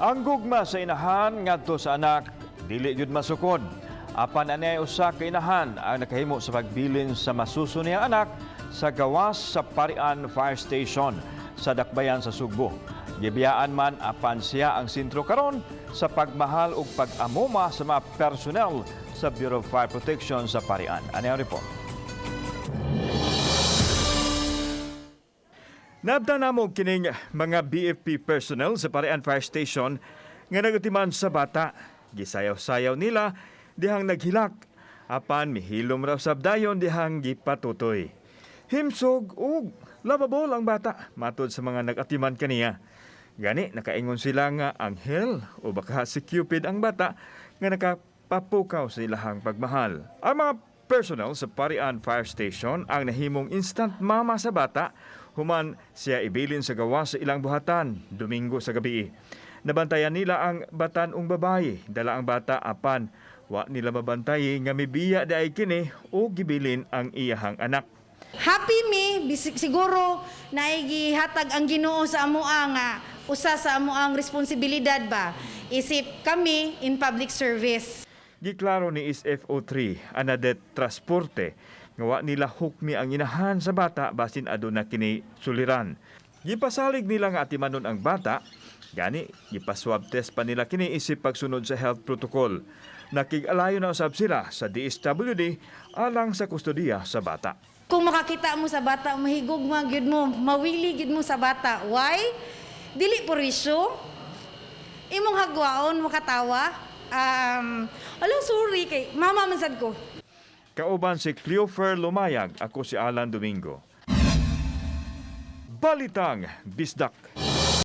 Ang gugma sa inahan ngadto sa anak dili gyud masukod. Apan anay usa ka inahan ang nakahimo sa pagbilin sa masuso niyang anak sa gawas sa Parian Fire Station sa Dakbayan sa Sugbo. Gibiyaan man, apan siya ang sentro karon sa pagmahal ug pag-amuma sa mga personnel sa Bureau of Fire Protection sa Parian. Ano ang report? Nabda namo kining mga BFP personnel sa Parian Fire Station nga nagutiman sa bata. Gisayaw-sayaw nila dihang naghilak. Apan mihilom raw sabdayon dihang gipatutoy. Himsog ug lovable ang bata matod sa mga nagatiman kaniya. Gani nakaingon sila nga anghel o baka si Cupid ang bata nga nakapapukaw sa ilahang pagmahal. Ang mga personnel sa Parian Fire Station ang nahimong instant mama sa bata human siya ibilin sa gawas sa ilang buhatan Domingo sa gabi. Nabantayan nila ang batan-ong babaye, dala ang bata, apan wa nila mabantay nga mibiya diay kini o gibilin ang iyahang anak. Happy me, siguro naigihatag ang Ginoo sa amoa nga usa sa amoang responsibilidad ba isip kami in public service. Giklaro ni SFO3 Anadet Transporte nga wa nila hukmi ang inahan sa bata basin aduna kini suliran. Gipasalig nila nga atimanon ang bata, gani gipaswab test pa nila kini isip pagsunod sa health protocol. Nakig-alayo na usab sila sa DSWD alang sa kustodiya sa bata. Kung makakita mo sa bata, mahigugma gyud mo, mawili gyud mo sa bata. Why? Dili purisyo. Imong hagwaon, makatawa. Ala, sorry kay mama man sad ko. Kauban si Cleofer Lumayag, ako si Alan Domingo. Balitang Bisdak.